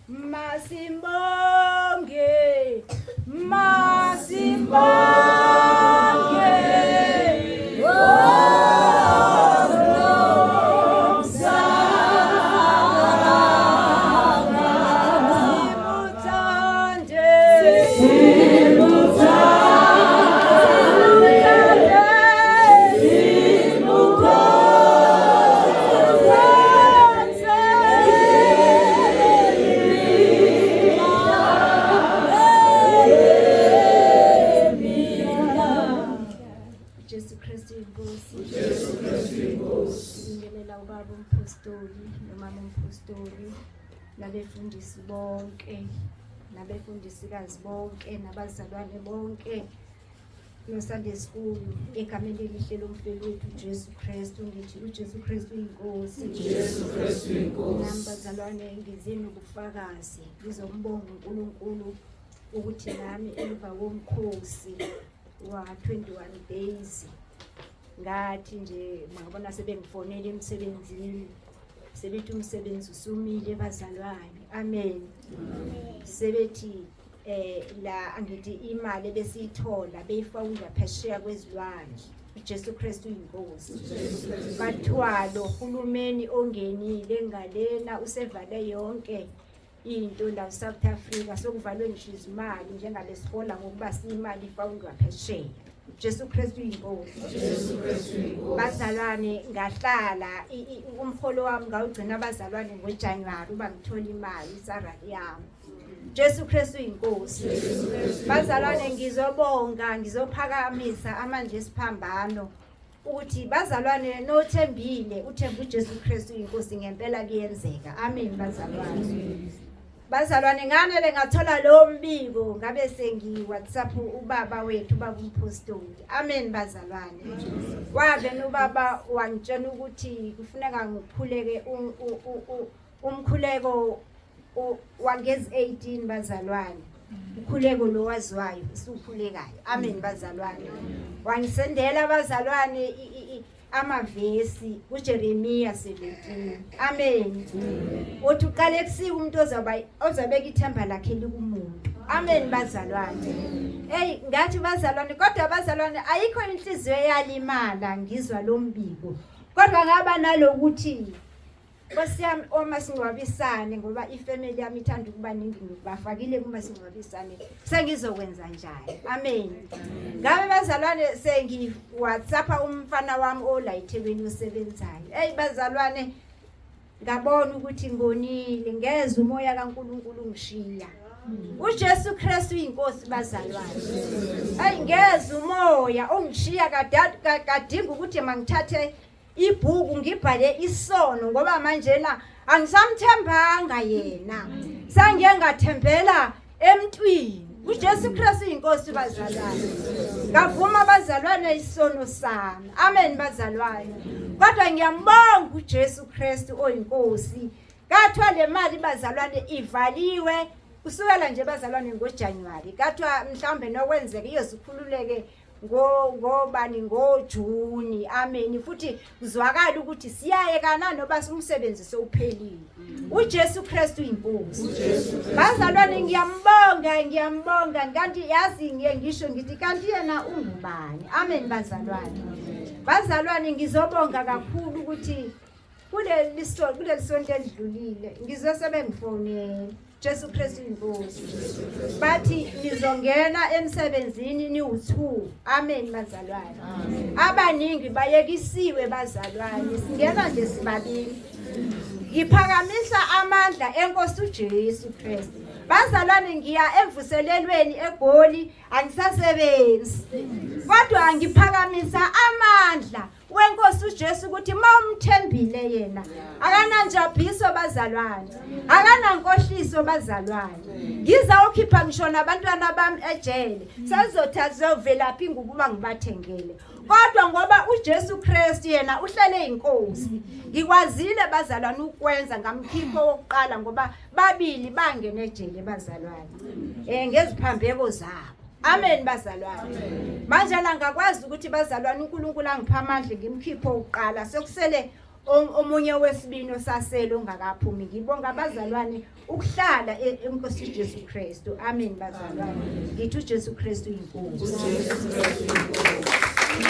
Masimbonge, masimbonge. Jesu Kristu inkosi. Jesu Kristu inkosi. Ngibingelela ubaba umpostoli nomama umpostoli nabefundisi bonke nabefundisikazi bonke nabazalwane bonke no-Sunday school egameni elihle lomfeli wethu uJesu Kristu. Ngithi uJesu Kristu uyinkosi. Jesu Kristu Nami inkosi. bazalwane ngize nobufakazi, ngizombonga uNkulunkulu ukuthi nami emva komkhosi wa 21 days ngathi nje ngabona sebengifonela emsebenzini, sebethi umsebenzi usumile bazalwane. Amen. Sebethi la angithi imali ebesiyithola beyifawunda phesheya kwezilwandle. uJesu Kristu uyinkosi. Bathiwa lo hulumeni ongenile ngalena usevale yonke into la South Africa, sokuvalwe ngisho izimali njengalesihola ngokuba siyimali ifawundwa phesheya. Jesu Kristu uyinkosi. Jesu Kristu uyinkosi. Bazalwane ngahlala umholo wami ngawugcina abazalwane ngoJanuary uba ngithola imali isalary yami. Jesu Kristu uyinkosi. Bazalwane ngizobonga, ngizophakamisa amandla esiphambano ukuthi bazalwane nothembile uthemba uJesu Kristu uyinkosi ngempela kuyenzeka. Amen bazalwane. Bazalwane nganele ngathola lo mbiko ngabe sengi WhatsApp ubaba wethu ubaba umpostoli. Amen bazalwane. Wave nobaba wangitshela ukuthi kufuneka ngikhuleke umkhuleko wangezi 18 bazalwane. Ukhuleko lo waziwayo usukhulekayo. Amen bazalwane. Wangisendela bazalwane amavesi kuJeremiya 17. Amen. Uthi uqale ekusika umuntu ozobeka ithemba lakhe likumuntu. Amen bazalwane. Hey ngathi bazalwane, kodwa bazalwane ayikho inhliziyo eyalimala ngizwa lo mbiko. Kodwa ngaba nalokuthi Nkosi yami omasingcwabisane ngoba ifamily yami ithanda ukuba ningi, ngibafakile kumasingcwabisane, sengizokwenza njani? Amen. Ngabe bazalwane sengi WhatsApp umfana wami ola eThekwini osebenzayo. Hey bazalwane ngabona ukuthi ngonile, ngezwe umoya kaNkuluNkulu ungishiya. uJesu Kristu uyinkosi bazalwane. Hey ngezwe umoya ungishiya kadinga ukuthi mangithathe ibhuku ngibhale isono ngoba manje la angisamthembanga yena, sangiye ngathembela emntwini. uJesu Kristu uyinkosi bazalwane. Ngavuma bazalwane isono sami. Amen bazalwane. Kodwa ngiyambonga uJesu Kristu oyinkosi. Kathiwa le mali bazalwane ivaliwe kusukela nje bazalwane ngoJanuary. Kathiwa mhlawumbe nokwenzeka iyozikhululeke ngobani ngoJuni. Amen. Futhi kuzwakala ukuthi siyayekana noba umsebenzi sewuphelile. uJesu Kristu uyinkosi. Bazalwane ngiyambonga, ngiyambonga kanti yazi ngiye ngisho ngithi kanti yena ungubani. Amen bazalwane. Bazalwane ngizobonga kakhulu ukuthi kuleli sonto elidlulile ngizwe sebengifonela. Jesu Kristu inkosi. Bathi nizongena emsebenzini niwu2. Amen bazalwane. Abaningi bayekisiwe bazalwane. Singena nje sibabili. Ngiphakamisa amandla enkosi uJesu Kristu. Bazalwane ngiya emvuselelweni eGoli angisasebenzi. Kodwa ngiphakamisa amandla wenkosi uJesu ukuthi mawumthembile yena akananjabhiso bazalwane, akanankohliso bazalwane. Ngizawukhipha ngisho nabantwana bami ejele, sezothatha zovelaphi ngokuba ngibathengele. Kodwa ngoba uJesu Kristu yena uhlele inkosi, ngikwazile bazalwane ukwenza ngamkhipho wokuqala ngoba babili bangena ejele bazalwane ngeziphambeko zabo. Amen bazalwane. Manje la ngakwazi ukuthi bazalwane uNkulunkulu angipha amandla ngimkhipho uqala sekusele Omunye wesibini osasele ongakaphumi. Ngibonga abazalwane ukuhlala eNkosi Jesu Kristu. Amen bazalwane. Ngithi uJesu Kristu inkosi. uJesu Kristu inkosi.